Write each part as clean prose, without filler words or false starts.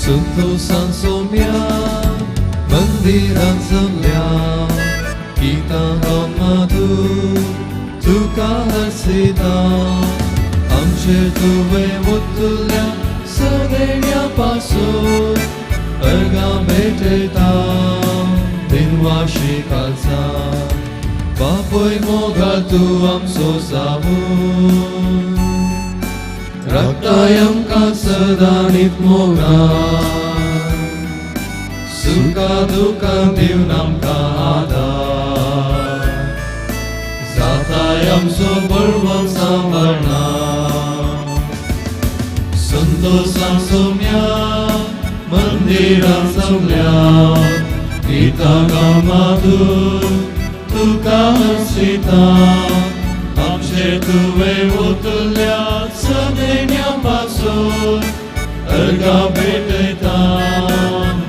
संतोषान सोम्या मंदिरान जमल्या गीतां गावन माधू तुका हरसिता आमचेर तुवें ओतुल्या सगळ्या पासून अर्गां भेटयता दिनवाशी कालचा बापूय मोगाळ तूं आमचो जावन राखताय आमकां सदां नीत मोगान सुखा दुखां दिवन आमकां आदार जाताय आमचो बळवंत सांबाळना संतोषान सोम्या मंदिरान जमल्या गीतां गावन माधू तुका हरसिता आमचेर तुवें ओतल्या सगळ्या पासून अर्गां भेटयता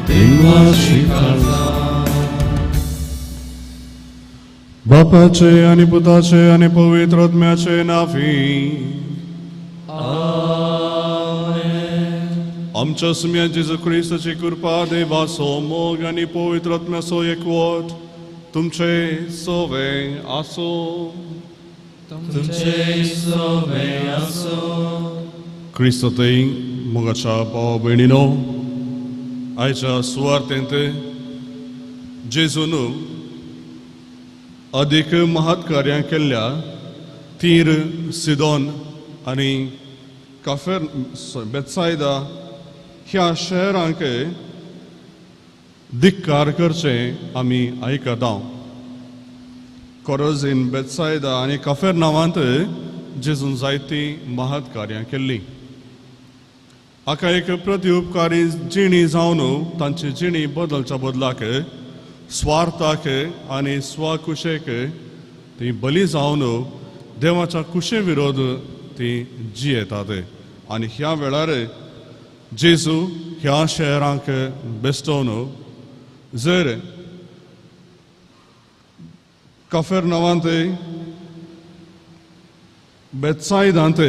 दिनवाशी काळजा. बापाचे आनी पुताचे आनी पवित्र आत्म्याचे नांवी. आमेन. आमच्या सुम्या जेजू क्रिस्ताची कृपा, देवाचो मोग आनी पवित्र आत्म्याचो एकवट तुमचे सोवे आसो. तुमचे सोवे आसो. क्रिस्ततय मोगाच्या भाव भयणीनो, आयच्या सुवार्तेंत जेजून अदीक महत्कार्यां केल्ल्या तीर, सिदोन आनी काफेर बेत्सायदा ह्या शहरांक धिक्कार करचें आमी आयकता. कोरोजीन, बेत्सायदा आनी काफेर नांवांत जेजून जायतीं महत् कार्यां केल्लीं. हाका एक प्रतिउपकारी जिणी जावन तांची जिणी बदलच्या बदलाक स्वार्थाक आनी स्वकुशेक ती बली जावन देवाच्या कुशे विरोध ती जियेतात. आनी ह्या वेळार जेजू ह्या शहरांक बेस्टोवन जर काफेर नांवांत बेत्सायदांत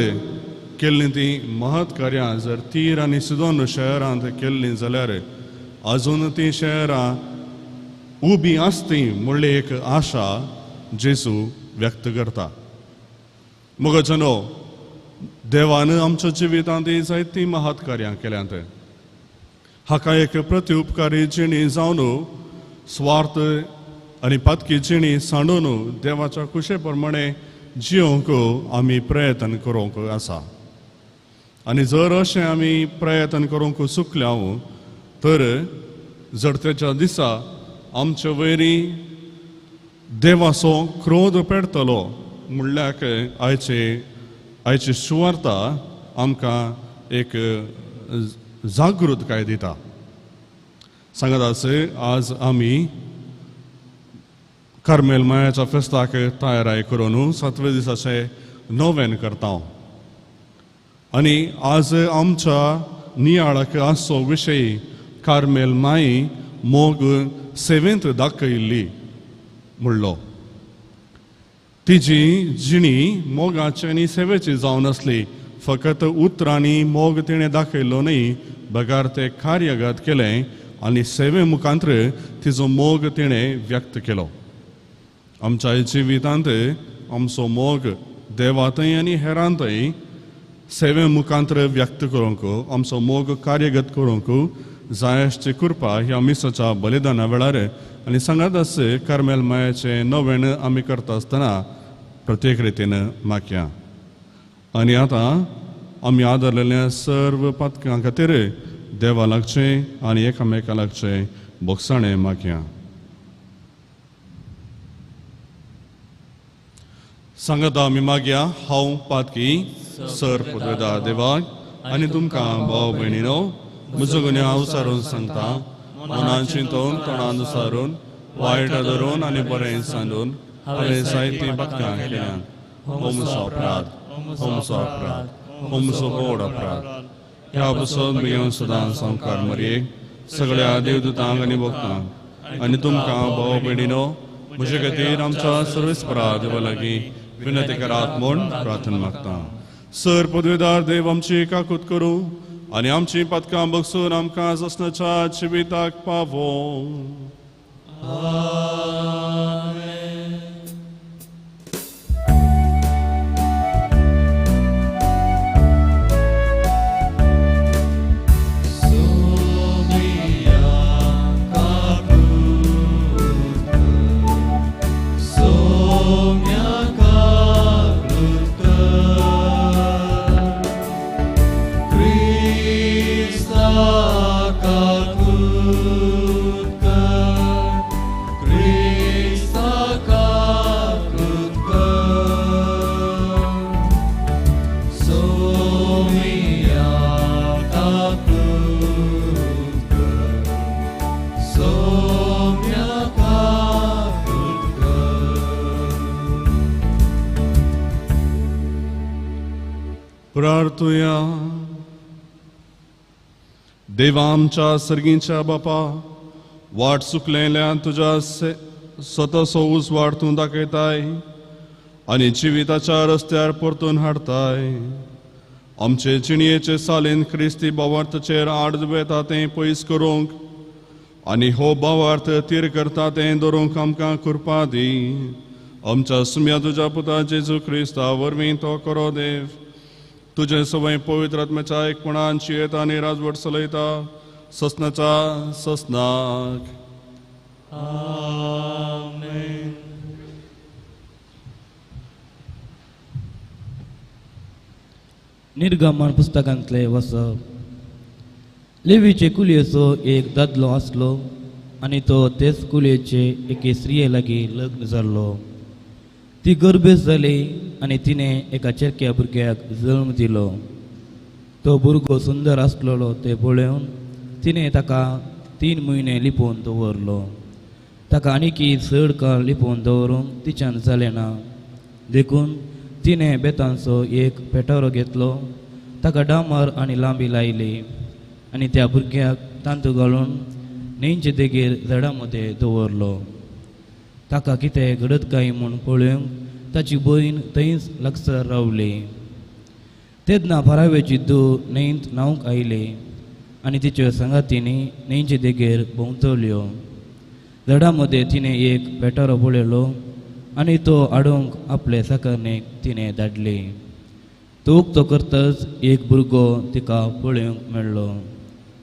केल्लीं तीं महत् कार्यां जर तीर आनी सिदोन शहरांत केल्लीं जाल्यार अजून तीं शहरां उबी आसती म्हणली एक आशा जेजू व्यक्त करता. मोगाजनो, देवान आमच्या जिवितांत जायतीं महत् कार्यां केल्यांत. हाका एक प्रतिउपकारी जिणी जावन स्वार्थ आनी पातकी जिणी सांडून देवाच्या कुशे प्रमाणे जियोंक आमी प्रयत्न करूंक आसा. आनी जर अशें आमी प्रयत्न करूंक चुकल्या तर जडतेच्या दिसा आमचे वयरी देवाचो क्रोध पेडतलो म्हणल्यार आयची सुवार्ता आमकां एक जागृतकाय दिता. सांगत आसा आज आमी कार्मेल मायाच्या फेस्ताक तयाराय करून सातवे दिसाचें नोवेन करता. आनी आज आमच्या नियाळाक आसचो विशय कार्मेल माई मोग सेवेंत दाखयल्ली म्हणलो. तिजी जिणी मोगाची आनी सेवेची जावन आसली. फकत उतरांनी मोग तिणें दाखयलो न्हय, बगार तें कार्यगत केलें आनी सेवे मुखांत्र तिजो मोग तिणें व्यक्त केलो. आमच्या जिवितांत आमचो मोग देवांतय आनी हेरांतय सेवे मुखांत्र व्यक्त करूंक, आमचो मोग कार्यगत करूंक जाय आसची कृपा ह्या मिसाच्या बलिदाना वेळार आनी सांगात आस कार्मेल मायाचें नवेण आमी करता आसतना प्रत्येक रितीन मागया. आनी आतां आमी आदरलेल्या सर्व पातकां खातीर देवा लागचें आनी एकामेका लागचें बोगसाणें मागया. सांगता आमी मागया, हांव पातकी सर पुदवेदा देवाक आनी तुमकां भाव भयणीनो म्हजो गुन्यांव सारून सांगता, मनान चिंतून तोंडान सारून वायट धरून आनी बरें सांडून हांवें जायतीं पातकां केल्यांत. हो म्हजो अपराध, हो म्हजो अपराध, हो म्हजो व्हड अपराध. ह्या पसून भियेवन सदां संवकार मरयेक सगळ्या देवदूतांक आनी भक्तांक आनी तुमकां भाव भयणीनो म्हजे खातीर आमच्या सर्वेस्परा देवा लागीं विनंती करात म्हूण प्रार्थना मागता. सर पदवेदार देव आमची काकूत करूं, आनी आमचीं पातकां बगसून आमकां जसनाच्या जिविताक पावोवं. आमेन. प्रार्थुया. देवा आमच्या सर्गींच्या बापा, वाट चुकलेल्यान तुज्या स्वताचो उजवाड तूं दाखयताय आनी जिविताच्या रस्त्यार परतून हाडताय. आमचे जिणयेचे सालीन क्रिस्ती भावार्थाचेर आड वेता तें पयस करूंक आनी हो भावार्थ तीर करता तें दवरूंक आमकां कृपा दी. आमच्या सुम्या तुज्या पुता जेजू क्रिस्ता वरवीं तो करो देव. तुजें सवय पवित्र आत्म्याच्या एकपणान जियेता आनी राजवट चलयता ससनाच्या ससनाक. आमेन. निर्गमन पुस्तकांतले वसप. लेवीचे कुलयेचो एक दादलो आसलो आनी तो तेच कुलयेचे एके स्त्रिये लागीं लग्न जाल्लो. ती गर्भेस्त जाली आनी तिणें एका चेरक्या भुरग्याक जल्म दिलो. तो भुरगो सुंदर आसलेलो तें पळोवन तिणें ताका 3 म्हयने लिपोवन दवरलो. ताका आनीकी चड काळ लिपोवन दवरूंक तिच्यान जालें ना. देखून तिणें बेतांचो एक पेटारो घेतलो, ताका डांबर आनी लांबी लायली आनी त्या भुरग्याक तांतू घालून न्हंयचे देगेर झाडां मदें दवरलो. ताका कितें घडत काय म्हूण पळोवंक ताची भयण थंयच लागसर रावली. तेन्ना फारावेची धूव न्हंयत न्हावंक आयली आनी तिच्यो सांगातींनी न्हंयचे देगेर भोंवतल्यो. झाडां मदें तिणें एक पेटारो पळयलो आनी तो हाडूंक आपले साकरणेक तिणें धाडली. तो उक्तो करतच एक भुरगो तिका पळोवंक मेळ्ळो.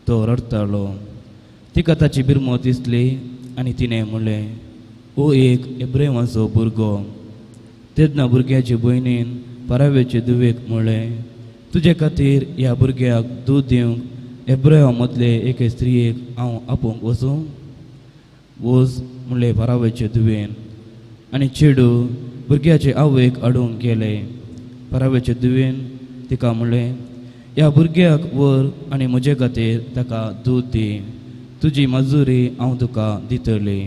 तो रडटालो. तिका ताची बिरमो दिसली आनी तिणें म्हणलें, हो एक एब्रेवाचो भुरगो. तेन्ना भुरग्याचे भयणीन पारावेचे धुवेक म्हणलें, तुजे खातीर ह्या भुरग्याक दूद दिवंक एब्रेवा मदले एके स्त्रियेक हांव आपोवंक वचूं? वच म्हणलें पारावेचे धुवेन. आनी चेडू भुरग्याचे आवयक हाडूंक गेलें. पारावेचे धुवेन तिका म्हणलें, ह्या भुरग्याक व्हर आनी म्हजे खातीर ताका दूद दी. तुजी मजुरी हांव तुका दितली.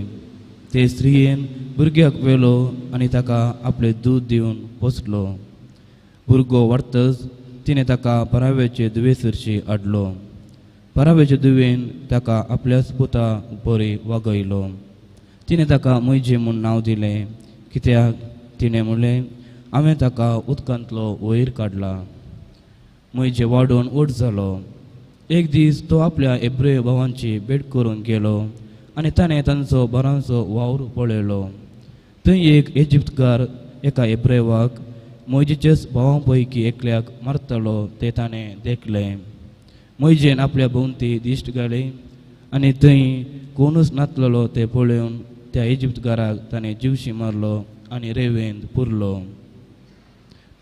ते स्त्रियेन भुरग्याक व्हेलो आनी ताका आपलें दूद दिवन पोसलो. भुरगो वाडतच तिणें ताका पारावेचे धुवे सरशी हाडलो. पारावेचे धुवेन ताका आपल्याच पुता बरी वागयलो. तिणें ताका मैजे म्हूण नांव दिलें, कित्याक तिणें म्हणलें, हांवें ताका उदकांतलो वयर काडला. मैजे वाडून व्हड जालो. एक दीस तो आपल्या एब्रे भावांची भेट करूंक गेलो आनी ताणें तांचो बारांचो वावर पळयलो. थंय एक इजिप्तकार एका एब्रेवाक मोयजेच्याच भावां पैकी एकल्याक मारतालो तें ताणें देखलें. मोयजेन आपल्या भोंवती दिश्ट घाली आनी थंय कोणूच नातलेलो तें पळोवन त्या इजिप्तकाराक ताणें जिवशी मारलो आनी रेवेंत पुरलो.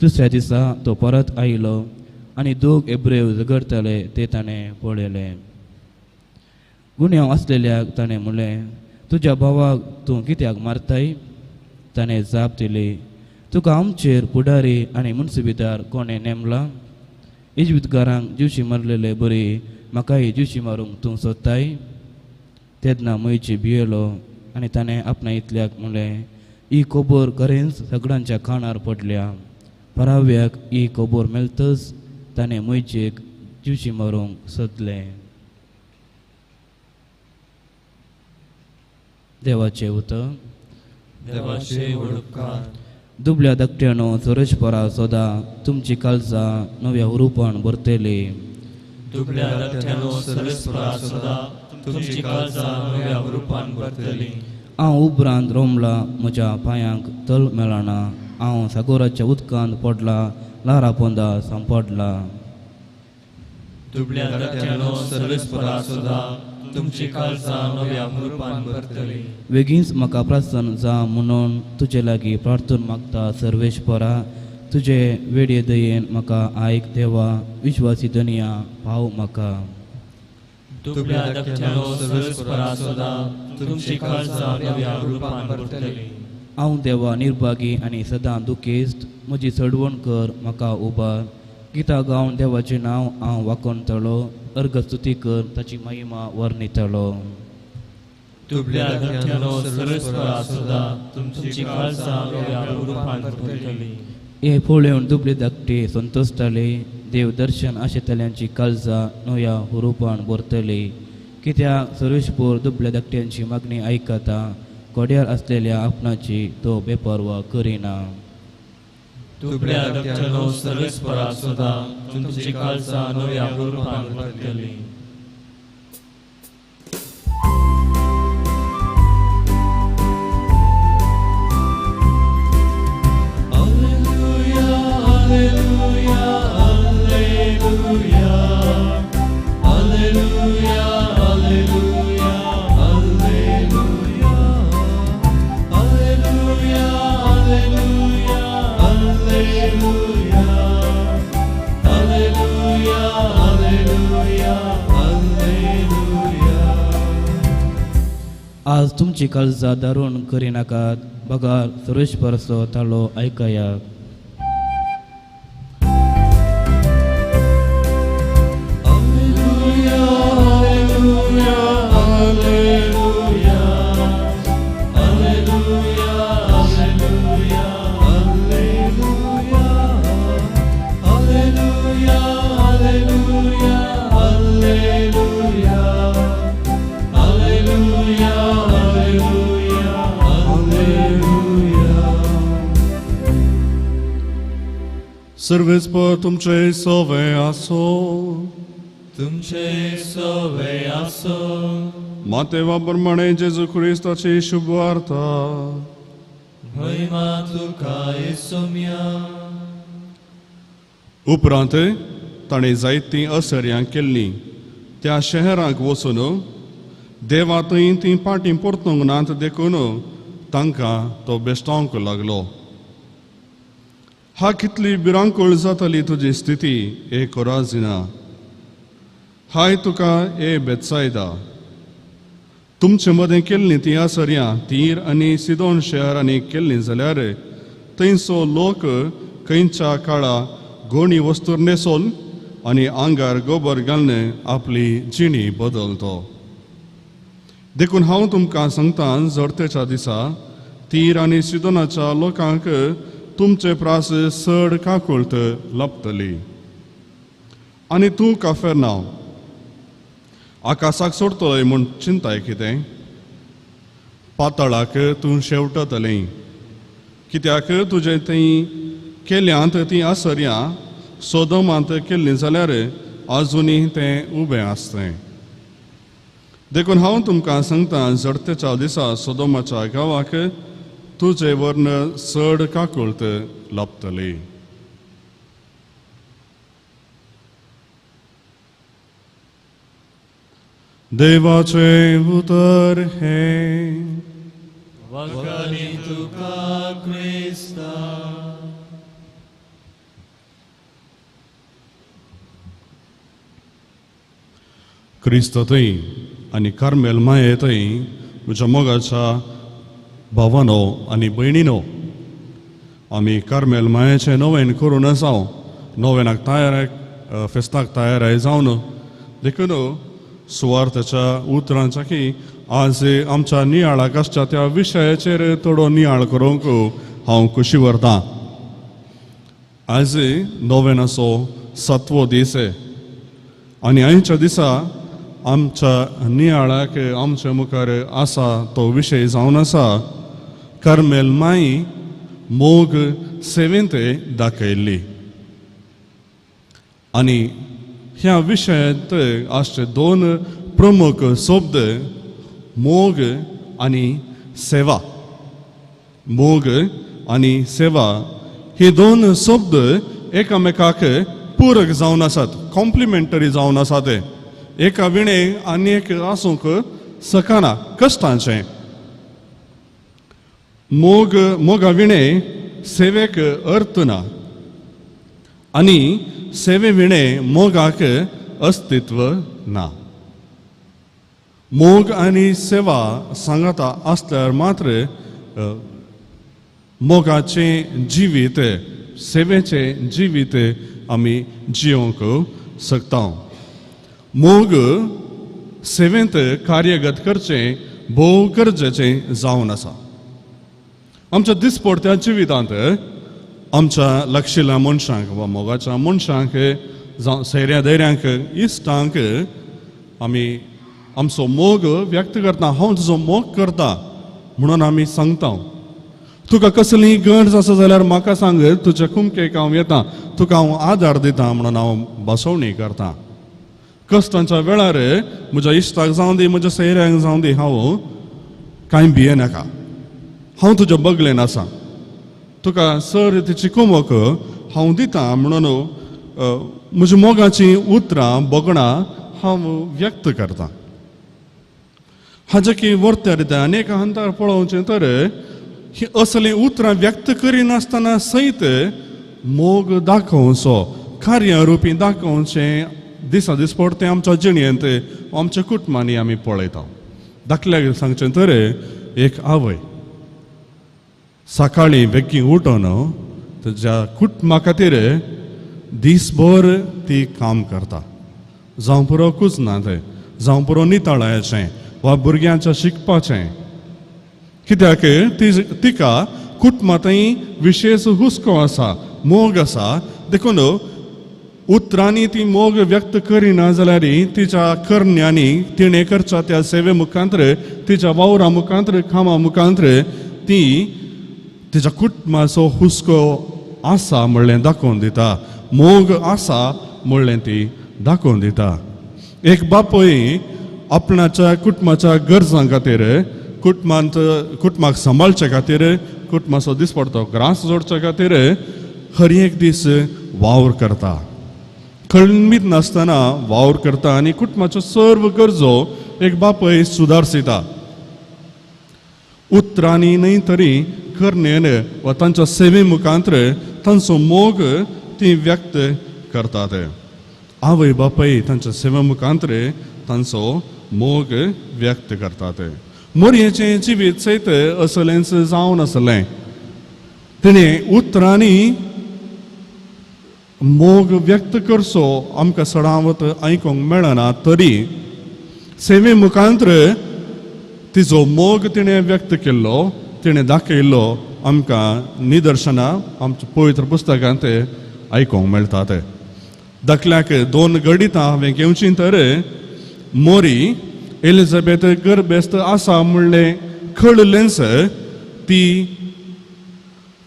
दुसऱ्या दिसा तो परत आयलो आनी दोग एब्रेव झगडताले ते ताणें पळयलें. गुन्यांव आसलेल्याक ताणें म्हणलें, तुज्या भावाक तूं कित्याक मारताय? ताणें जाप दिली, तुका आमचेर पुडारी आनी मुन्सिबिदार कोणें नेमला? इजिप्तकारांक जिवशी मारलेले बरी म्हाकाय जिवशी मारूंक तूं सोदताय? तेन्ना मोयजी भियेलो आनी ताणें आपणा इतल्याक म्हणलें, ही खबर खरेंच सगळ्यांच्या कानार पडल्या. पराव्याक ही खबर मेळतच ताणें मोयजेक जिवशी मारूंक सोदलें. देवाचें उतर. देवाचे उपकार. दुबल्या धाकट्यानो चोरशपरा सोदा तुमची काळजां नव्या हुरूपान भरतली. दुबळ्या धाकट्यानो सर्वेस्परा सदा तुमची काळजां नव्या रुपान भरतली. हांव उपरांत रोमला म्हज्या पांयांक तल मेळना. हांव सागोराच्या उदकांत पडला, ल्हारां पोंदा सांपडला. दुबळ्या धाकट्यानो सर्वेस्परा सदा तुमची काळजां नव्या रुपान भरतली. वेगींच म्हाका प्रसन्न जा म्हणून तुजे लागीं प्रार्थना मागता सर्वेस्परा. तुजे वेडये दयेन म्हाका आयक देवा. विश्वासी धनया पाव म्हाका. दुबळ्या धाकट्यानो सर्वेस्परा सदा तुमची काळजां नव्या रुपान भरतली. हांव देवा निर्भागी आनी सदां दुखेस्त. म्हजी चडवण कर म्हाका उबार. गितां गावन देवाचें नांव हांव वाखणतलो. अर्घ स्तुती कर ताची महिमा वर्णितलो. दुबळ्या धाकट्यानो सर्वेस्परा सदा तुमची काळजां नव्या रुपान भरतली. हे पळोवन दुबळे धाकटे संतोशताले. देव दर्शन आशेतल्यांची काळजां नव्या हुरुपान भरतली. कित्याक सर्वेस्पर दुबळ्या धाकट्यांची मागणी आयकता. कोड्यार आसलेल्या आपणाची तो बेपर्वा करिना. दुबळ्या धाकट्यानो सर्वेस्परा सदा तुमची काळजां नव्या रुपान भरतली. आज तुमची काळजां दारून करिनाकात, बगार सर्वेस्पराचो ताळो आयकयात. सर्वेस्पर तुमचे सवे आसो. तुमचे सवे आसो. मातेवा प्रमाणे जेजू क्रिस्ताची शुभवार्ता. महिमा तुका येसुम्या. उपरांत ताणें जायतीं असर्यां केल्लीं. त्या शहरांक वचून देवा थंय तीं पाटीं परतूंक नात देखून तांकां तो बेश्टावंक लागलो. हा कितली भिरांकूळ जातली तुजी स्थिती ए कोराजिना. हाय तुका ए बेत्सायदा. तुमचे मदें केल्लीं तीं आसर्यां तीर आनी सिदोन शहरांनी केल्लीं जाल्यार थंयचो लोक खंयच्या काळा गोणी वस्तूर न्हेसोन आनी आंगार गोबर घालून आपली जिणी बदलतो. देखून हांव तुमकां सांगता, जडतेच्या दिसा तीर आनी सिदोनाच्या लोकांक तुमचे प्रास चड काकुळट लपतली. आनी तूं काफेरनांव आकाशाक सोडतलोय म्हूण चिंताय कितें? पातळाक तूं शेवटतलें. कित्याक तुजें थंय केल्यांत तीं आसर्यां सोदोमांत केल्लीं जाल्यार आजुनूय तें उबें आसतें. देखून हांव तुमकां सांगता, जडतेच्या दिसा सोदोमाच्या गांवाक तुजे वर्ण चड काकुळट लपतली. देवाचें उतर हें. वखणी तुका क्रिस्ता. क्रिस्त थंय आनी कार्मेल माये थंय म्हज्या मोगाच्या भावानो आनी भयणीनो, आमी कार्मेल मायेचें नवेन करून जावं, नवेनाक तयार फेस्ताक तयार जावन देखून सुवार्थाच्या उतरांच्या की आज आमच्या नियाळाक आसच्या त्या विशयाचेर थोडो नियाळ करूंक हांव खोशी व्हरतां. आज नवेनाचो सातवो दीस आनी आयच्या दिसा आमच्या नियाळाक आमच्या मुखार आसा तो विशय जावन आसा कार्मेल माई मोग सेवेंत दाखयल्ली. आनी ह्या विशयांत आसचे दोन प्रमुख शब्द मोग आनी सेवा. मोग आनी सेवा हे दोन शब्द एकामेकाक पूरक जावन आसात, कॉम्प्लिमेंटरी जावन आसात. एका विणे आनी एक आसूंक शकना. कश्टांचें मोग, मोगा विणे सेवेक अर्थ ना आनी सेवे विणे मोगाक अस्तित्व ना. मोग आनी सेवा सांगाता आसल्यार मात्र मोगाचें जिवीत, सेवेचें जिवीत आमी जियोंक शकता. मोग सेवेंत कार्यगत करचें भोव गरजेचें जावन आसा. आमच्या दिसपडत्या जिवितांत आमच्या लक्षिल्ल्या मनशांक वा मोगाच्या मनशांक जावं सैऱ्या धैर्यांक इश्टांक आमी आमचो मोग व्यक्त करता. हांव तुजो मोग करता म्हणून आमी सांगता. तुका कसलीय गरज आसा जाल्यार म्हाका सांग, तुज्या कुमकेक हांव येता, तुका हांव आदार दिता म्हणून हांव बसवणी करता. कश्टांच्या वेळार म्हज्या इश्टाक जावं दी, म्हज्या सैऱ्यांक जावं दी, हांव कांय भियेनाका, हांव तुज्या बगलेन आसा, तुका सर तिची कुमक हांव दिता म्हणून म्हज्या मोगाचीं उतरां भोगणां हांव व्यक्त करता. हाजे की वर्त्या रित्या अनेक हंतार पळोवचें तर ही असलीं उतरां व्यक्त करिनासतना सयत मोग दाखोवचो, कार्य रुपी दाखोवचें दिसा दिसपडतें आमच्या जिणेंत आमच्या कुटुंबांनी आमी पळयता. दाखल्याक सांगचें तर एक आवय सकाळीं बेगीन उठोन तुज्या कुटुंबा खातीर दीसभर ती काम करता. जावं पुरो कुजना तें, जावं पुरो नितळायचें वा भुरग्यांच्या शिकपाचें, कित्याक ती तिका कुटुंबांतय विशेश हुस्को आसा, मोग आसा. देखून उतरांनी ती मोग व्यक्त करिना जाल्यार तिच्या करण्यांनी तिणें करच्या त्या सेवे मुखांत्र, तिच्या वावरा मुखांत्र, कामा मुखांत्र ती तिच्या कुटुंबाचो हुस्को आसा म्हणलें दाखोवन दिता, मोग आसा म्हणलें ती दाखोवन दिता. एक बापूय आपणाच्या कुटुंबाच्या गरजां खातीर, कुटुंबांत कुटुंबाक सांबाळचे खातीर, कुटुंबाचो दिसपडतो ग्रास जोडचे खातीर हर एक दीस वावर करता, खळमीत नासतना वावर करता आनी कुटुंबाच्यो सर्व गरजो एक बापूय सुदारसिता. उतरांनी न्हय तरी करणेन वा तांच्या सेवे मुखांत्र तांचो मोग ती व्यक्त करतात. आवय बापूय तांच्या सेवे मुखांत्र तांचो मोग व्यक्त करतात. मोरयेचें जिवीत सयत असलेंच जावन आसलें. तिणें उतरांनी मोग व्यक्त करचो आमकां सडावत आयकूंक मेळना तरी सेवे मुखांत्र तिजो मोग तिणें व्यक्त केल्लो, तिणें दाखयल्लो आमकां निदर्शनां आमच्या पवित्र पुस्तकांत आयकूंक मेळटात. दाखल्याक दोन गणितां हांवें घेवचीं तर मोरी एलिझाबेथ गर्भेस्त आसा म्हणलें कळिल्लेंच ती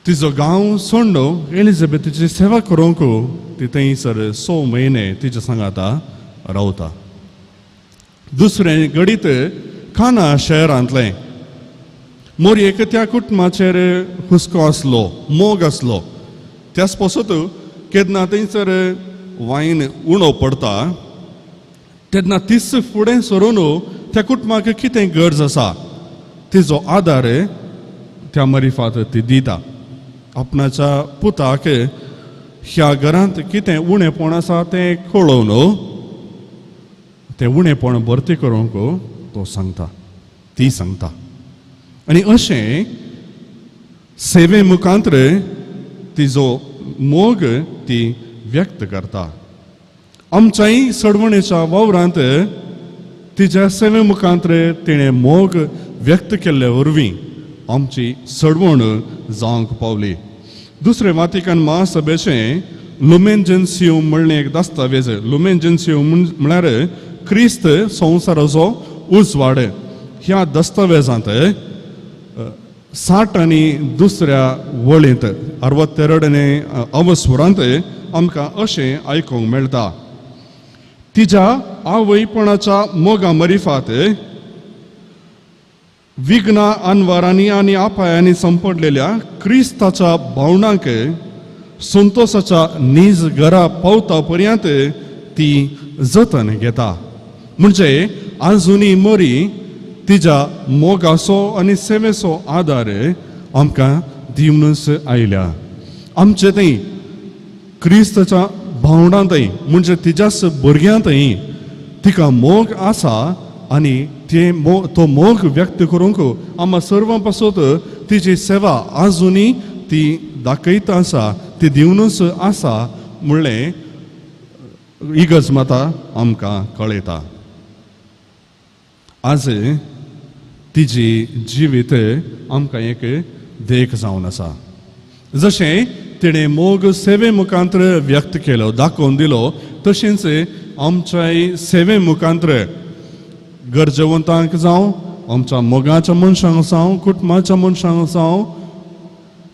तिजो गांव सोंडो एलिझाबेथीची सेवा करूंक ती थंयसर 6 म्हयने तिच्या सांगाता रावता. दुसरें गणीत काना शहरांतलें. मोरयेक त्या कुटुंबाचेर हुस्को आसलो, मोग आसलो. त्याच पासत केन्ना थंयसर वायन उणो पडटा तेन्ना तीच फुडें सरून त्या कुटुंबाक कितें गरज आसा तिजो आदार त्या मरिफात ती दिता. आपणाच्या पुताक ह्या घरांत कितें उणेपण आसा तें कळोवन तें उणेपण भरती करूंक तो सांगता, ती सांगता. आनी अशें सेवे मुखांत्र तिजो मोग ती व्यक्त करता. आमच्याय सडवणेच्या वावरांत तिच्या सेवे मुखांत्र तिणें मोग व्यक्त केल्ले वरवीं आमची सडवण जावंक पावली. दुसरें वातिकन महासभेचें लुमेन जेन्सियो म्हणलें एक दस्तावेज. लुमेन जेन्सियो म्हळ्यार क्रिस्त संवसाराचो उजवाड. ह्या दस्तावेजांत 60 आनी दुसऱ्या वळींत 62 अवस्वरांत आमकां अशें आयकूंक मेळटा. तिच्या आवयपणाच्या मोगा मरिफात विघ्ना अनवारांनी आनी अपायांनी संपडलेल्या क्रिस्ताच्या भावनांक संतोषाच्या नीज घरा पावता पर्यंत ती जतन घेता. म्हणजे आजुनी मरी तिच्या मोगाचो आनी सेवेचो आदार आमकां दिवनच आयल्या. आमचे थंय क्रिस्ताच्या भावंडांतय म्हणजे तिच्याच भुरग्यांतय तिका मोग आसा आनी ते तो मोग व्यक्त करूंक आमकां सर्वां पासत तिची सेवा आजुनी ती दाखयता आसा, ती दिवनूच आसा म्हणलें इगर्ज माता आमकां कळयता. आज तिजी जिवीत आमकां एक देख जावन आसा. जशें तिणें मोग सेवे मुखांत्र व्यक्त केलो, दाखोवन दिलो, तशेंच आमच्याय सेवे मुखांत्र गरजेवंतांक जावं, आमच्या मोगाच्या मनशांक जावं, कुटुंबाच्या मनशांक जावं,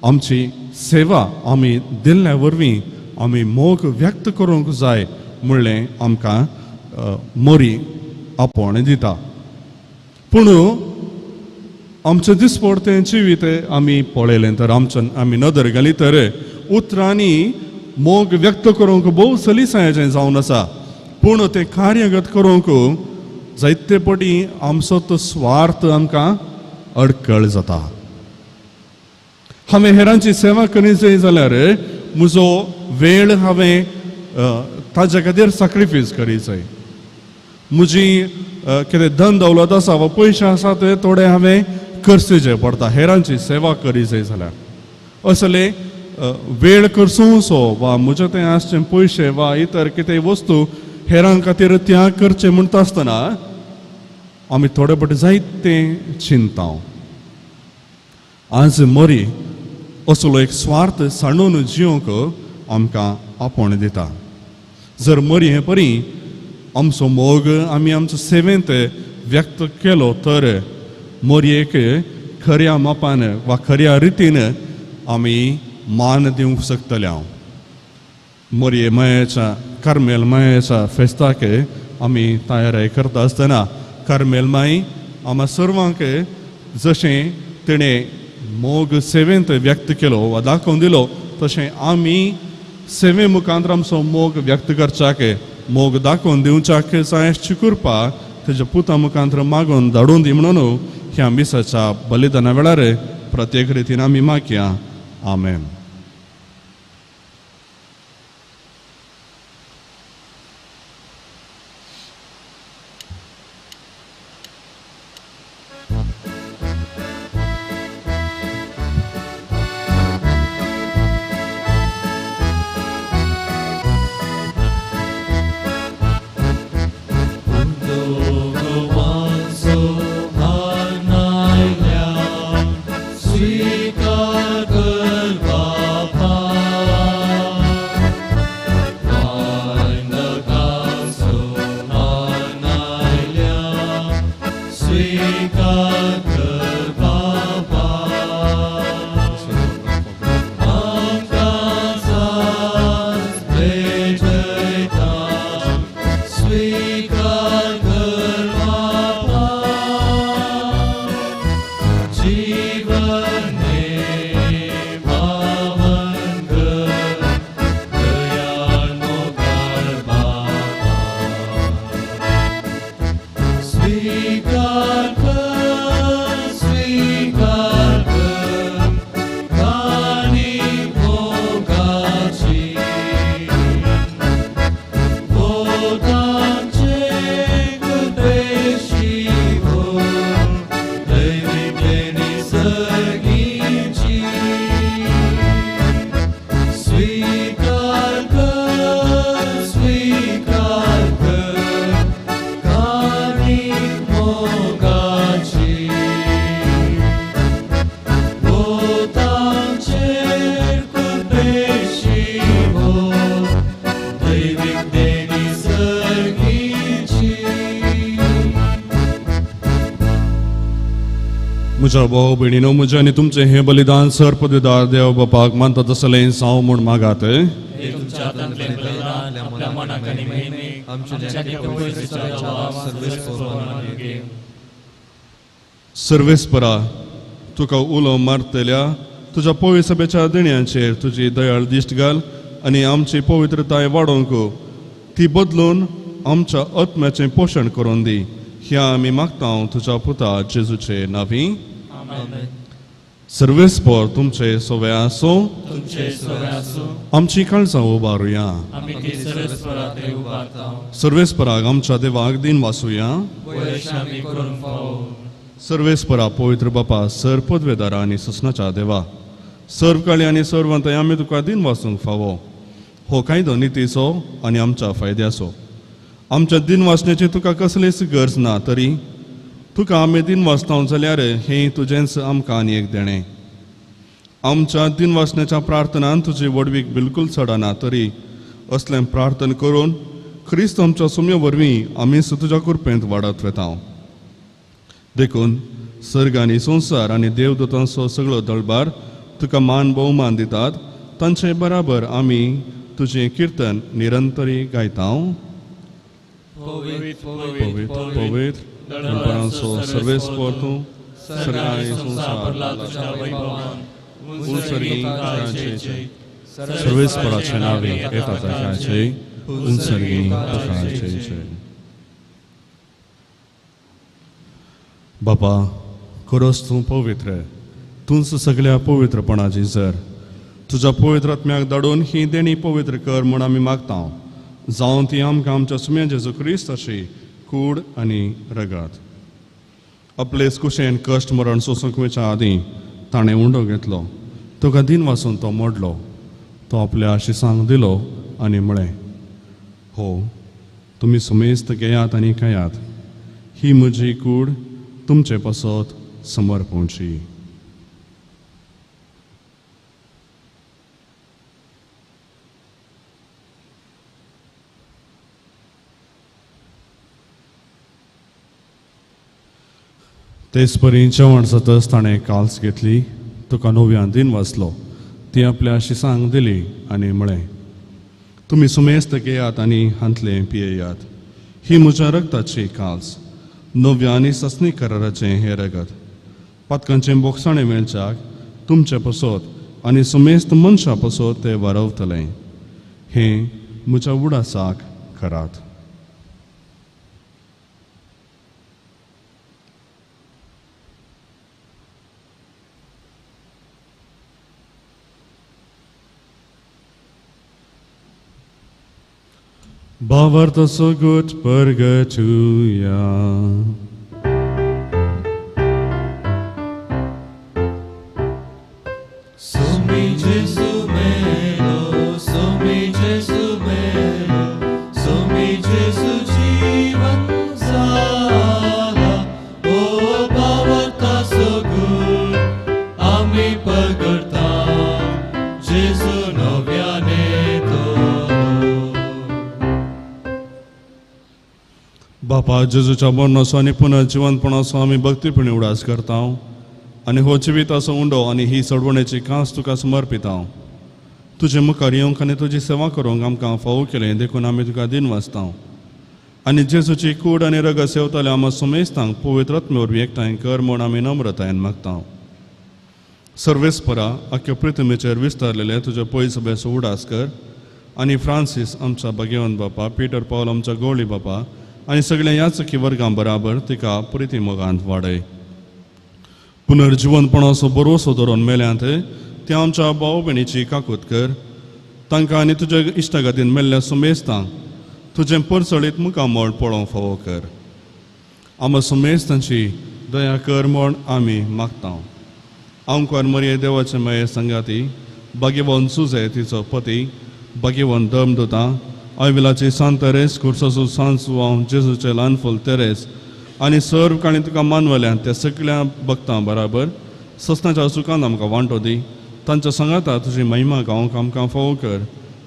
आमची सेवा आमी दिल्ल्या वरवीं आमी मोग व्यक्त करूंक जाय म्हणलें आमकां मोरी आपोवणें दिता. पूण आमचें दिसपडतें जिवीत आमी पळयलें तर आमच्या आमी नदर घाली तर उतरांनी मोग व्यक्त करूंक भोव सलीसायेचें जावन आसा, पूण तें कार्यगत करूंक जायते पटी आमचो तो स्वार्थ आमकां अडकळ जाता. हांवें हेरांची सेवा करी जाय जाल्यार म्हजो वेळ हांवें ताज्या खातीर सॅक्रिफायस करी जाय. म्हजी कितें धन दौलत आसा वा पयशे आसा ते थोडे हांवें खर्चचे पडटा हेरांची सेवा करी जाय जाल्यार. असले वेळ खर्चुसो वा म्हजे थंय आसचे पयशे वा इतर कितें वस्तू हेरां खातीर त्याग करचें म्हणटा आसतना आमी थोडे फावटी जायतें चिंता. आज मरी असलो एक स्वार्थ सांडून जिवंक आमकां आपोवणें दिता. जर मरी हे परी आमचो मोग आमी आमचो सेवेंत व्यक्त केलो तर मोरयेक खऱ्या मापान वा खऱ्या रितीन आमी मान दिवंक शकतले. हांव मोरये मायेच्या कार्मेल मायेच्या फेस्ताक आमी तयारी करता आसतना कार्मेल माई आमा सर्वांक जशें तिणें मोग सेवेंत व्यक्त केलो वा दाखोवन दिलो तशें आमी सेवे मुखांत आमचो मोग व्यक्त करच्याक, मोग दाखोवन दिवच्याक जाय चिकुरपा तेज्या पुता मुखांत मागून धाडून दी म्हणून ह्या मिसाच्या बलिदाना वेळार प्रत्येक रितीन आमी मागया. आमेन. स्वीकार कर बापा. म्हज्या भाव भयणीनो, म्हजें आनी तुमचें हें बलिदान सर्पदिदार देव बापाक मानता तसलें जावं म्हूण मागात. हे तुमच्या हातांतलें बलिदान आपल्या मनाक आनी महिमेक आमच्या पवित्र सभेच्या सर्वेस्पर घे. सर्वेस्परा, तुका उलो मारतल्या तुज्या पवित्र सभेच्या देण्यांचेर तुजी दयाळ दिश्ट घाल आनी आमची पवित्रताय वाडोवंक ती बदलून आमच्या आत्म्याचें पोशण करून दी. ह्या आमी मागता तुज्या पुता जेजूचे नांवी. सर्वेस्पर तुमचे सोवे आसूं. तुमचे सोवे आसूं. आमची काळजां उबारुया. आमी ती सर्वेस्पराक उबारता. सर्वेस्पराक आमच्या देवाक दिन वासूया. आमी करूंक फावो. सर्वेस्परा पवित्र बापा, सर पदवेदारा आनी ससनाच्या देवा, सर्व काळी आनी सर्वंत आमी तुका दिन वासूंक फावो. हो कायदो नितीचो आनी आमच्या फायद्याचो. आमच्या दिन वाचण्याची तुका कसलीच गरज ना, तरी तुका आमी दिन वाचता जाल्यार हें तुजेंच आमकां आनी एक देणें. आमच्या दिन वाचण्याच्या प्रार्थनान तुजी व्हडवीक बिलकूल चडना, तरी असलें प्रार्थना करून क्रिस्त आमच्या सुम्या वरवीं आमीच तुज्या कृपेंत वाडत वेता. देखून सर्ग आनी संवसार आनी देवदूतांचो सगळो दळबार तुका मान भोवमान दितात. तांचे बराबर आमी तुजें किर्तन निरंतरी गायता. पवित्र पवित्र दळबारांचो सर्वेस्पर तूं, सर्ग आनी संवसार सर्वेस्पराचे नांवे येता ताकाचे उंचर्गी ताकाचे. बापा, खरोच तूं पवित्र, तूंच सगळ्या पवित्रपणाची जर. तुज्या पवित्र आत्म्याक धाडून ही देणी पवित्र कर म्हूण आमी मागता. जावन ती आमकां आमच्या सुम्या जेजू क्रिस्त अशी कूड आनी रगत. आपले कुशेन कश्ट मरण सोसूंक वयच्या आदीं ताणें उंडो घेतलो, तुका दिन वासून तो मोडलो, तो आपल्या शिसांक दिलो आनी म्हळें, हो तुमी सुमेस्त घेयात आनी खायात, ही म्हजी कूड तुमचे पासत समर्पणची. तेच परी जेवण जातच ताणें काल्स घेतली, तुका नव्यान दिन वाचलो, ती आपल्या शिसांक दिली आनी म्हळें, तुमी सुमेस्त घेयात आनी हांतलें पियेयात, ही म्हज्या रगताची काल्स, नव्या आनी सासणी कराराचें हें रगत. पातकांचें बोगसाणें मेळच्याक तुमचे पसत आनी सुमेस्त मनशां पसत तें वारवतलें. हें म्हज्या उडासाक करात. भावार्थ सगट परगटुया. सुमी जेसू मेलो, सुमी जेसू मेलो, सुमी जेसू जीवन जाला. ओ भावार्थ सगट आमी परगटा, जेसू नव्याने तो. बापा, जेजूच्या मरणाचो आनी पुनर्जिवंतपणाचो आमी भक्तीपणी उडास करता आनी हो जिविताचो उंडो आनी ही चडवणेची कांस तुका समर्पिता. तुजे मुखार येवंक आनी तुजी सेवा करूंक आमकां फावो केलें देखून आमी तुका दिन वाचता. आनी जेजूची कूड आनी रगत सेवताले आमकां सुमेस्तांक पवित्र आत्मे वरवीं एकठांय कर म्हूण आमी नम्रतायेन मागता. सर्वेस्परा, आख्या पृथ्वीचेर विस्तारलेले तुजे पयस उडास कर आनी फ्रांसीस आमच्या भाग्यवंत बापा, पीटर पावल आमच्या गोवळी बापा आनी सगळ्या याचकी वर्गां बराबर तिका प्रिती मोगांत वाडय. पुनर्जिवनपणाचो भरोसो धरून मेल्यांत त्या आमच्या भाव भयणीची काकूत कर. तांकां आनी तुज्या इश्टागतीन मेल्ल्या सुमेस्तांक तुजें परचळीत मुखामळ पळोवंक फावो कर. आमकां सुमेस्तांची दया कर म्हूण आमी मागता. आमकां मरिये देवाचे माये संगाती, भाग्यवंत सुजे तिचो पती, भाग्यवंत धर्मदूतां, आयविलाची सांत तेरेस, कुर्साचो सांत सुवांव, जेजूचे ल्हान फूल तेरेस आनी सर्व काणी तुका मानवल्यान त्या सगळ्या भक्तां बराबर ससनाच्या सुखान आमकां वांटो दी. तांच्या सांगाता तुजी महिमा गावंक आमकां फावो कर.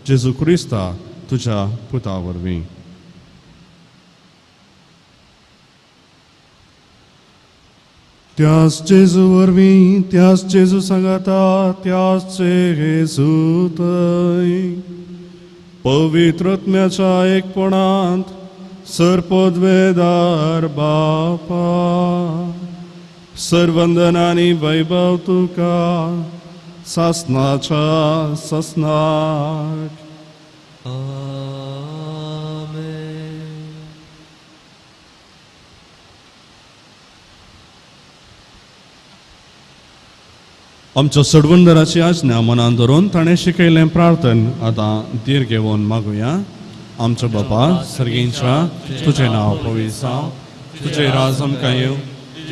जेजू क्रिस्ता तुज्या पुता वरवीं. त्याच जेजू वरवीं, त्याच जेजू सांगाता, त्याच जेजू थंय पवित्रत्म्याच्या एकपणांत सर्पोद्वेदार बापा सर्वंदन आनी वैभव तुका सासनाच्या ससनाक. आमच्या सडवंदराची आज्ञा मनान धरून ताणें शिकयलें प्रार्थन आतां धीर घेवन मागुया. आमच्या बापा सर्गींच्या, तुजें नांव पवित्र जावं, तुजें राज आमकां येवं,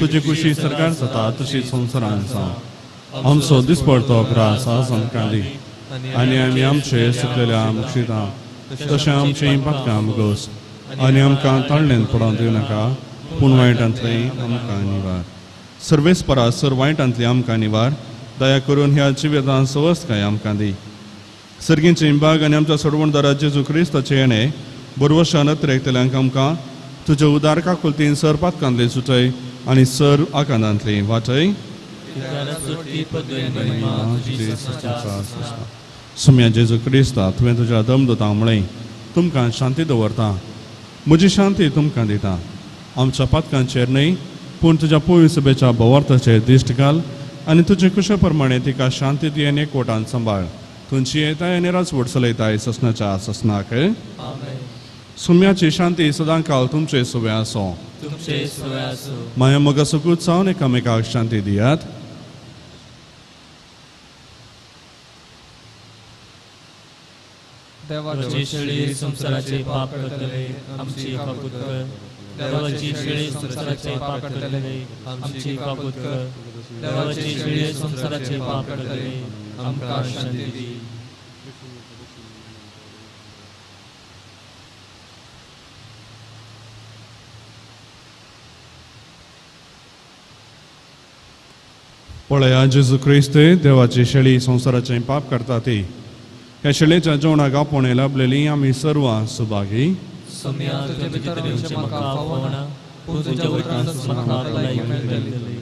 तुजी कुशी सरकार जाता तशी संवसारान जावं. आमचो दिसपडतो ग्रास आज आमकां दी आनी आमी आमचे सुकलेल्या मुक्षिता तशें आमचीं पातकां मुगोस आनी आमकां ताळणेन पडोवन दिवं नाका, पूण वायटांतलें आमकां निवार. सर्वेस्परा सर वायटांतली आमकां निवार, दया करून ह्या जिवितान सवस्तकाय आमकां दी. सर्गींची बाग आनी आमच्या सोडवणदारा जेजू क्रिस्ताचे येणे बरवशान अत्रेकतल्यांक आमकां तुज्या उदार काकुलतीन सर पातकांतली सुटय आनी सर आकांतांतली वाटय. सुम्या जेजू क्रिस्ता, तुवें तुज्या दमदुतांक म्हळें, तुमकां शांती दवरता, म्हजी शांती तुमकां दिता. आमच्या पातकांचेर न्हय पूण तुज्या पवित्र सभेच्या भवार्थाचेर दिश्ट घाल आनी तुजे कुशे प्रमाणे तिका शांती दी आनी एकवटान सांबाळ. तुमची येताय आनी राजवट चलयताय ससनाच्या ससनाक. सुम्याची शांती सदां काल तुमचे सुवे आसो. माया मोगा सुकूत जावन एकामेकाक शांती दियात. देवाची शेळी संवसाराचे पाप करतले आमची काकूत कर. देवाची शेळी संवसाराचे पाप करतले आमची काकूत कर. देवाची शेळी संवसाराचे पाप करतले आमकां शांती दी. पळया जेजू क्रिस्त देवाची शेळी संवसाराचें पाप करता ती. ह्या शेळेच्या जेवणाक आपोवणें लाभलेली आमी सर्वां सुभागी. सोम्या तुजे भितर येवचें म्हाका फावना, पूण तुज्या उतरांतूच म्हाका भलायकी मेळटली.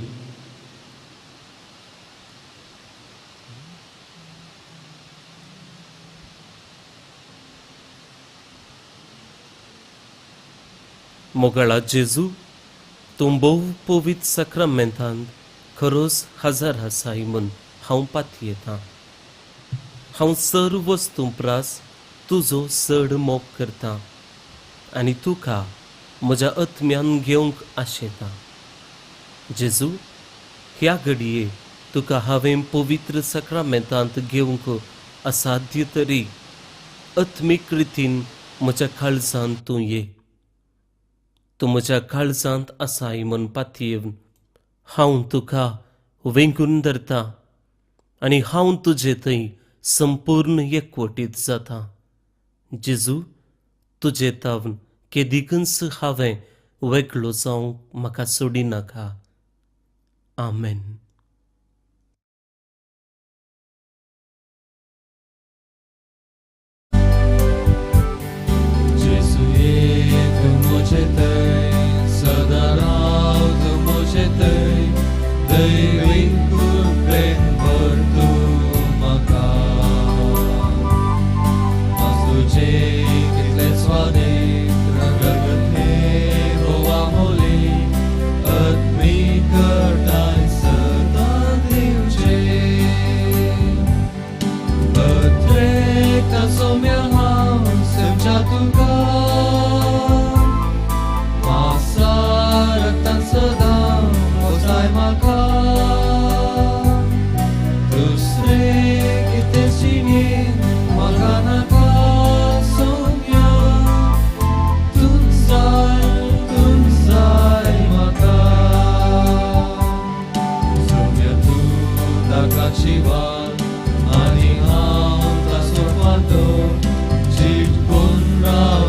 मोगाळा जेजू, तूं भोव पवित्र साक्रामेंतांत खरोच हजार आसाय म्हूण हांव पातयेतां. हांव सर्व वस्तूं प्रास तुजो चड मोग करतां आनी तुका म्हज्या आत्म्यान घेवंक आशेतां. जेजू, ह्या घडये तुका हांवें पवित्र साक्रामेंतांत घेवंक असाध्य तरी आत्मीक रितीन म्हज्या काळजांत तूं ये. तूं म्हज्या काळजांत आसाय म्हूण पातयेवन हांव तुका वेंगून धरतां आनी हांव तुजे थंय संपूर्ण एकवटीत जाता. जेजू, तुजे तावन केदिकूच हांवें वेगळो जावंक म्हाका सोडिनाका. आमेन. जेजू ये तूं म्हजे थंय, सदां राव तूं म्हजे थंय, दैवीक कृपेन भर तूं म्हाका. तुजे कितले स्वादीक रगत हें भोवा मोली, आत्मीक करताय सदां दिवचें. अत्रेकता सोम्या हांव सेवच्या तुका, मासा रक्तान सदां पोसाय म्हाका. दुसरें कितें जिणेंत म्हाका नाका सोम्या, तूं जाय म्हाका. सोम्या तूं ताका जिवान आनी हांव ताचो फांतो, चिटकून राव.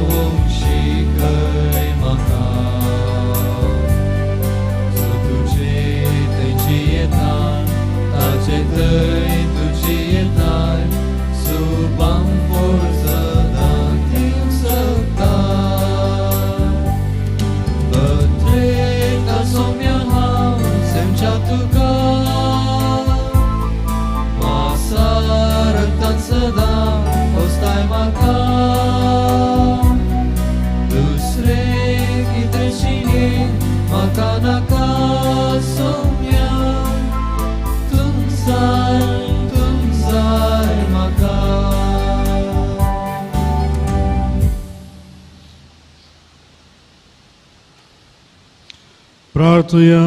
प्रार्थुया.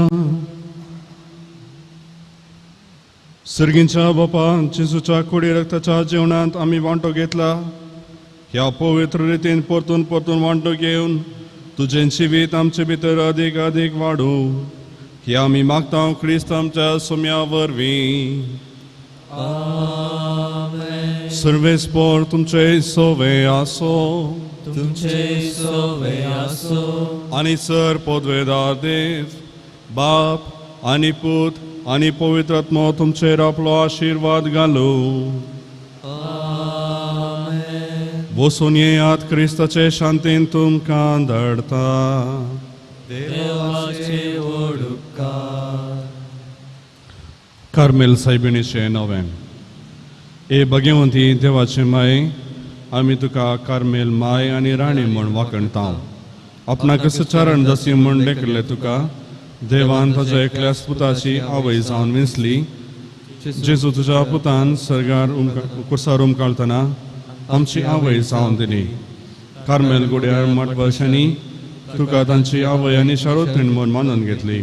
सर्गींच्या बापा, जेजूच्या कुडी रक्ताच्या जेवणांत आमी वांटो घेतला. ह्या पवित्र रितीन परतून परतून वांटो घेवन तुजें जिवीत आमचे भितर अदीक अदीक वाडूं हे आमी मागता क्रिस्त आमच्या सोम्या वरवीं. सर्वेस्पोर तुमचे सोवे आसो, तुमचे सोवे आसो. आनी सर पदवेदार देव बाप आनी पूत आनी पवित्र आत्मो तुमचेर आपलो आशिर्वाद घालू. वसून येयात, क्रिस्ताचे शांतीन तुमकां धाडता. देवाचे वडुपकार. कार्मेल सायबिणीचें नवें. ए भगवंती देवाचे माय, आमी तुका कार्मेल माय आनी राणी म्हूण वाखणता. आपणाक सचारण दासी म्हूण लेखिल्लें तुका देवान ताज्या एकल्याच पुताची आवय जावन विंचली. जेजू तुज्या पुतान सर्गार कुर्सार उमकाळतना आमची आवय जावन दिली. कार्मेल गुड्यार मठवर्शांनी तुका तांची आवय आनी शारोत्रीण म्हूण मानून घेतली.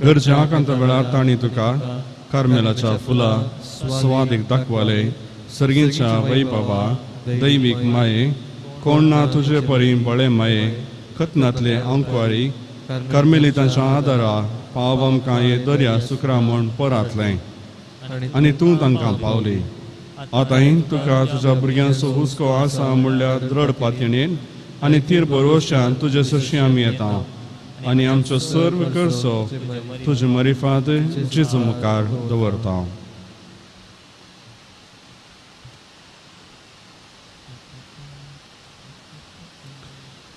गरजे आकांता वेळार तांणी तुका कार्मेलाच्या फुलां स्वादीक दाखवाले. सर्गीच्या वैभवा दैवीक माये, कोण ना तुजे परी बळे माये, खतनातले आंकवारी कार्मेलितांच्या आदारा पाव आमकां हे दर्या सुकरा म्हूण परातलें आनी तूं तांकां पावली. आतांय तुका तुज्या भुरग्यांचो हुस्को आसा म्हणल्यार दृढ पातयेन आनी तीर भरवशान तुजे सरशी आमी येता आनी आमचो सर्व करचो तुजे मरिफात जेजू मुखार दवरता.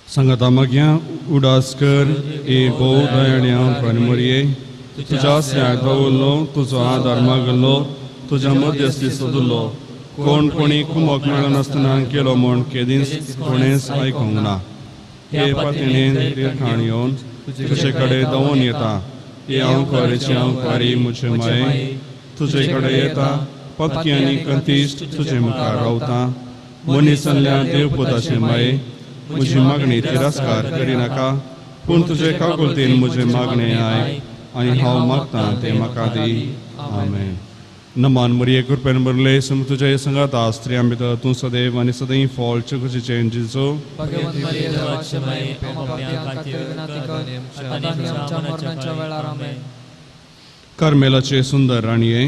सांगाता मागया उडास कर ए भोव दयाण्या प्रणमरये, तुज्या आसऱ्याक दवरलो, तुजो आदार मागलो, तुज्या मध्यस्थी सोदलो. कोण कोणी कुमक मेळनासतना केलो म्हूण केदींच कोणेंच आयकूंक ना. हे पातयेन तिरखाण येवन तुजे कडेन धांवून येता. हे आंकवारीची आंकवारी म्हजे माये, तुजे कडेन येता. पक्की आनी कंतीश्ट तुजे मुखार रावता. मनीस देवपुताचे माये, म्हजी मागणी तिरस्कार करिनाका, पूण तुजे काकुळतेन म्हजें मागणें आयक आनी हांव मागतां तें म्हाका दी. आमेन. नमान मरिये, कृपेन भरले, सम तुज्या संगात स्त्रियां भितर तूं सदैव आनी सदैव फळ चकुशीचें जेजू. भगवंत मरिये देवाचे माये, आमकां पापयां खातीर विनंती कर, आतां आनी आमच्या मरणाच्या वेळार. आमेन. कार्मेलाचे सुंदर राणये,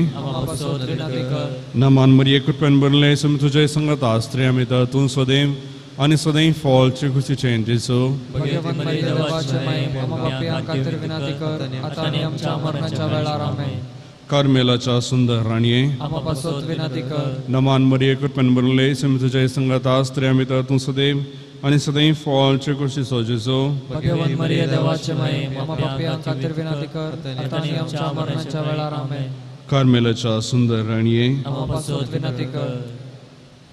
नमान मरिये, कृपेन भरले, सम तुज्या संगात स्त्रियां भितर तूं सदैव आनी सदैव फळ चकुशीचें जेजू. भगवंत मरिये देवाचे माये, आमकां पापयां खातीर विनंती कर, आतां आनी आमच्या मरणाच्या वेळार. आमेन. कार्मेलाच्या सुंदर राणये, नमान मरिये, कृपेन भरले, सम तुज्या संगात स्त्रियां भितर तूं सदैव आनी सदैव फळ चकुशीचो जेजू. भगवंत मरिये देवाचे माये, आमकां पापयां खातीर विनंती कर, आतां आनी आमच्या मरणाच्या वेळार. आमेन. कार्मेलाच्या सुंदर राणये,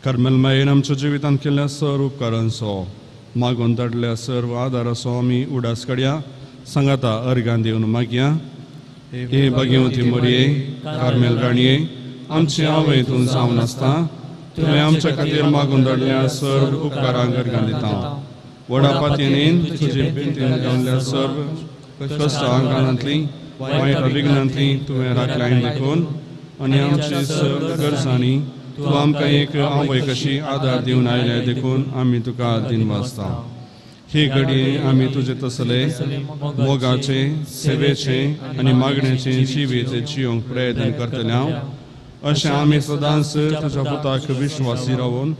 कार्मेल मायेन आमच्या जिवितांत केल्ल्या सर्व उपकारांचो मागून धाडल्या सर्व आदाराचो आमी उडास काडया. सांगाता अर्गान दिवन मागया. हे भगवती मरिये, कार्मेल राणये, आमची आवय तूं जावन आसता, तुवें आमच्या खातीर मागून धाडल्या सर्व उपकारांक अर्गान दिता. व्हडा पातयेन तुजे भिंतीन गावल्या सर्व कश्ट आंगांतली वायट अभिज्ञांतली तुवें राखल्याय देखून आनी आमची सर्व गरजांनी तूं आमकां एक आवय कशी आदार दिवन आयल्या देखून आमी तुका दिनवासता. हे घडये आमी तुजे तसले मोगाचे, सेवेचे आनी मागण्याचे जिवीत जियोंक प्रयत्न करतले हांव. अशें आमी सदांच तुज्या पुताक विश्वासी रावून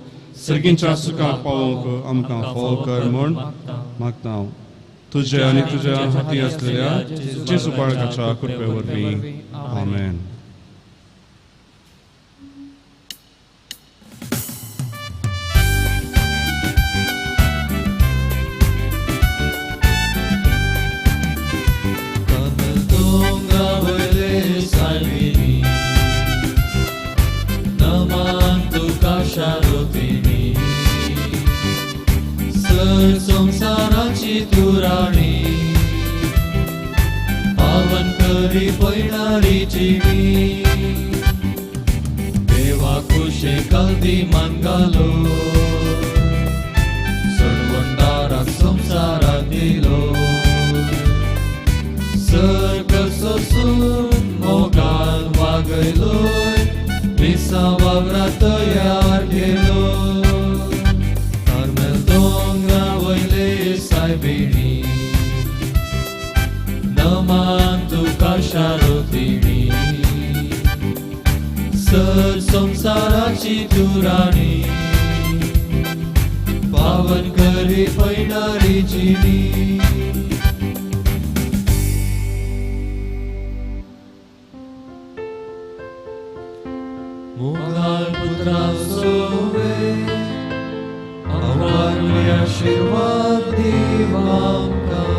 सर्गींच्या सुखाक पावोवंक आमकां फाव कर म्हूण मागता हांव. तुजे आनी तुज्या हाती आसलेल्या जेजू बाळकाच्या कृपे वरवीं. आमेन. संसाराची तू राणी, पावन करी पयणारी जिवी, देवा कुशे कल्दी मान घालो, सोडवणदाराक संवसाराक दिलो. राणी पावन करी पैणारी जिणी. मोगाळ पुत्रा सोवे आमकां आशिर्वाद दीव आमकां.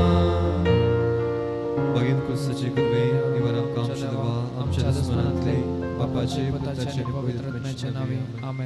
भगिन क्रिस्ताची कृपे निवार आमकां आमच्या देवा आमच्या दुस्मनांतले बापाचे पुताचे आणि पवित्र आत्म्याच्या नावे आमेन.